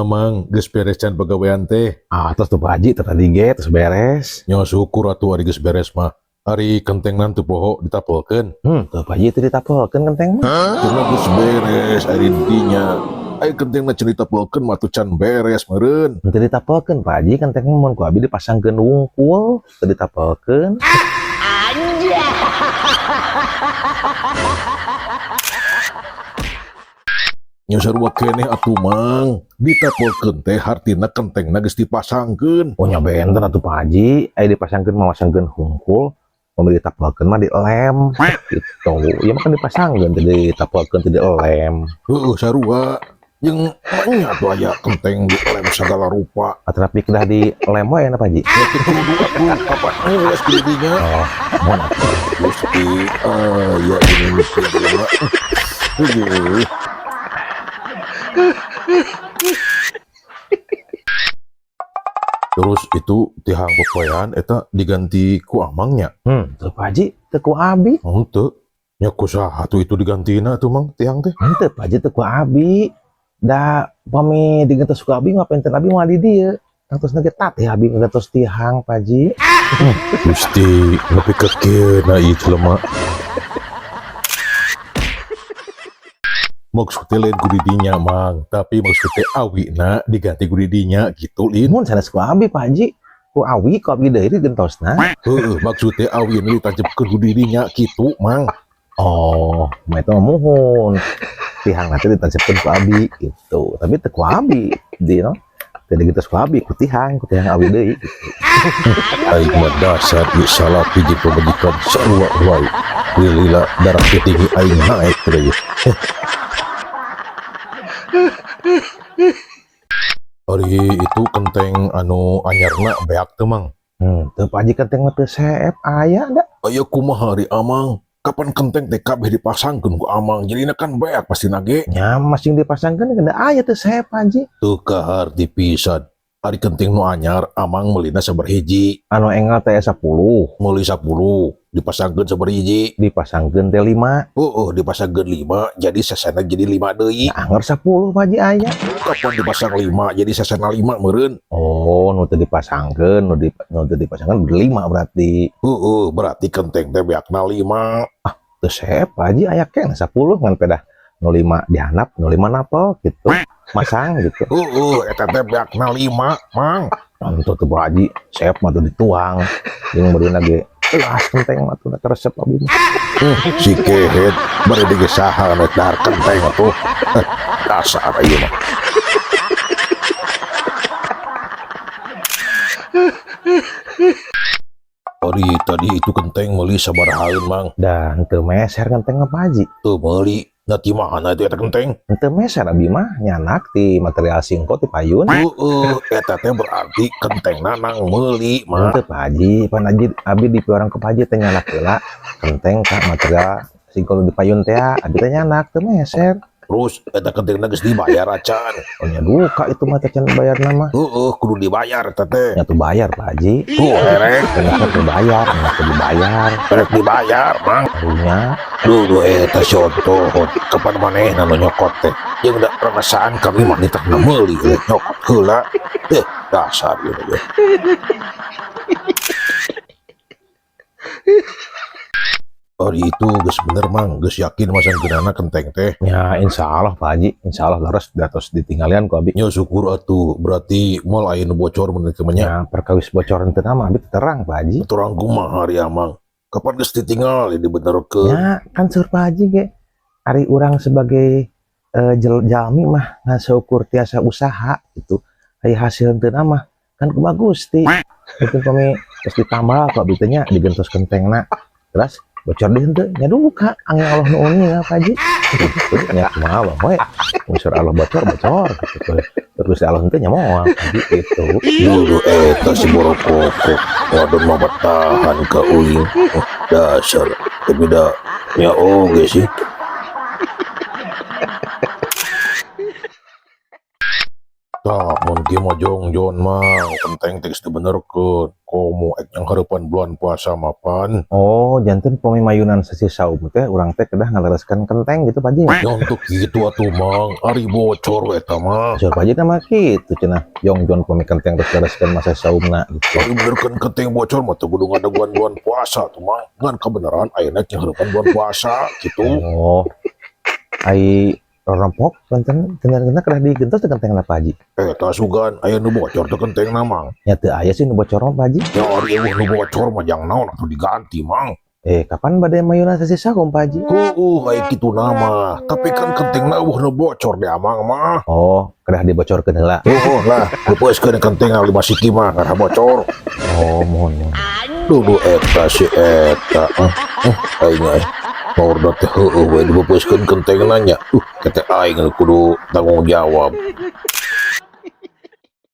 Kumaha, Mang, geus beres can pagawean teh? Ah, terus tuh, Pak Haji, teh tadi ge terus beres. Nya syukur atuh ari geus beres mah. Ari kentengna teu poho ditapelkeun? Tuh, Pak Haji, teu ditapelkeun kenteng mah. Cuma geus beres ari dinya. Ari kentengna can ditapelkeun mah tuh can beres meureun. Teu ditapelkeun, Pak Haji, kenteng mah mun ku abi dipasangkeun wungkul, teu ditapelkeun. Nya sarua keneh atuh, Mang. Ditapelkeun teh hartina kentengna geus dipasangkeun. Oh, nya benten atuh, Pak Haji, aya dipasangkeun mah masangkeun hungkul, mun ditapelkeun mah dilem gitu. Ieu mah kan dipasangkeun, teu ditapelkeun, teu dilem. Heueuh, sarua. Jeung nya atuh aya kenteng dilem sagala rupa. Tapi kedah dilem wae na, Pak Haji. Ya teu kudu atuh, kapan geus di dinya. Oh, mun atuh. Gusti, aya ini mikir mah. Heueuh. Terus itu tihang popoean eta diganti ku Amangnya. Teu, Pak Haji, teu ku abi. Henteu. Nya ku saha atuh itu digantina tuh, Mang, tihang teh? Henteu, Pak Haji, teu ku abi. Da pami digantos ku abi mah penten abi moal di dieu. Tangtosna ge tatih abi ngagantos tihang, Pak Haji. Gusti, nepi ka kieu na ieu jelema. Maksudnya lain ku didinya, Mang, tapi maksudnya awina diganti ku didinya gitu, Lin. Mun sanes ku abi, Pak Haji, ku awi, ku abi deui digentosna. Heueuh, maksudnya awina ditancepkeun ku didinya gitu, Mang. Oh, mah eta mah muhun. Tihang teh ditancepkeun ku abi gitu. Tapi teu ku abi, di no. Teu digentos ku abi, ku tihang awi deui gitu. Aing mah dasar ieu salaki jeung pamajikan sarua wae. Lila darah tinggi aing naek teh ieu. Ari itu kenteng anu anyarna beak teu, Mang? Teu, Pak Haji, kenteng mah teu seep aya da. Aya kumaha ari Amang? Kapan kenteng teh kabeh dipasangkeun ku Amang, jadina kan beak pastina ge. Nya masing dipasangkeun da aya teu seep, Pak Haji. Teu kaharti pisan. Ari kenteng nu anyar Amang meulina sabaraha hiji? Anu enggal teh 10. Meuli 10, dipasangkeun sabaraha hiji? Dipasangkeun teh 5. Heueuh, dipasangkeun 5, jadi sesena jadi 5 deui. Ya angger 10, Pak Haji, aya. Kapan dipasang 5 jadi sesena 5 meureun? Oh, nu teu dipasangkeun, nu teu dipasangkeun 5 berarti. Heueuh, berarti kenteng teh beakna 5. Ah, teu seep, Pak Haji, aya keneh 10 ngan pedah nu 5 dihandap, nu 5 napel gitu. Masang gitu. Heueuh, eta teh beakna 5, Mang. Tentu tuh, Pak Haji, seep mah tuh dituang. Jeung meureunna ge gelas kenteng mah tuh resep abi mah. Si kehet bari ge saha anu dahar kenteng atuh. Dasar ieu mah. Ari tadi itu kenteng meuli sabarahaeun, Mang? Da henteu meser kenteng mah, Pak Haji. Teu meuli. Nah, di mana itu eta kenteng? Henteu meser abi mah, nyanak ti material singko ti payun. Heueuh, eta teh berarti kentengna nang meuli, Mang. Henteu, Pak Haji, pan Haji abi di piwarang ke Pak Haji teh nyanak heula kenteng ka material singko nu di payun teh, abi teh nyanak teu meser. Terus eta kentengna geus dibayar acan? Oh nya duka itu mah teh can bayarna mah. Heueuh, kudu dibayar eta teh. Nya tuh bayar, Pak Haji. Tuh erek. Nya tuh bayar, nya tuh dibayar. Erek dibayar, Mang. Karunya. Duh, duh eta contoh kapan manehna nu nyokot teh. Jeung da perasaan kami mah nitah nu meuli we nyokot heula. Dasar ieu teh. Ari itu geus bener, Mang, geus yakin masangkeunana kenteng teh. Ya insyaallah, Pak Haji, insyaallah leres da tos ditinggalian ku abi. Nya syukur atuh, berarti moal aya nu bocor mun teh mah nya. Ya perkawis bocor henteu mah abi terang, Pak Haji. Terang kumaha ari Amang? Kapan geus ditinggal dibenerkeun? Ya kan seur Pak Haji ge ari urang sebagai jalmi mah ngan saukur tiasa usaha gitu. Ari hasil henteu mah kan kumaha Gusti. Itu kami terus ditambah ku abi teh nya digentos kentengna. Terus bocor deui henteu nya duka angin Allah nu uning Pak Haji. Gitu nya kumaha we unsur Allah bocor bocor gitu. Terus Allah henteu nya moal Pak Haji gitu. Dulu eta si borokoko wadon mah bertahan ka uing. Oh, dasar tapi da nya oge sih. Tah Mun kieu mah jongjon mah kenteng teh geus dibenerkeun. Komo ek nyanghareupan bulan puasa mapan. Oh, janten pami mayunan sasi saum teh urang teh kedah ngalereskeun kenteng gitu, Pak Haji. Yang untuk kitu atuh, Mang, ari bocor eta mah. Saur Pak Haji mah kitu cenah. Jongjon pami kenteng terus lereskeun masa saumna gitu. Ari benerkeun kenteng bocor mah teu kudu ngadaguan bulan puasa tuh mah. Ngan kebenaran ayeuna nyanghareupan bulan puasa gitu. Oh. Ai rorompok kenten kenteng kedah digentos teh kentengna, Pak Haji? Eta sugan aya nu bocor teh kentengna, Mang? Nya teu aya sih nu bocor mah, Pak Haji. Ya ari euweuh nu bocor mah jang naon atuh diganti, Mang? Eh, kapan bade mayunan sasi saum, Pak Haji? Heueuh, aya kitu nama, tapi kan kentengna euweuh nu bocor di Amang mah. Oh, kedah dibocorkeun heula. Oh lah, leupeuskeun kenteng lima siki mah karena bocor. Oh, mohon, mohon. Duh, duh, eta si eta. Eh, aing eh. Maurna teh heueuh we dibeupeuskeun kentengna nya. Kete aing nu kudu tanggung jawab.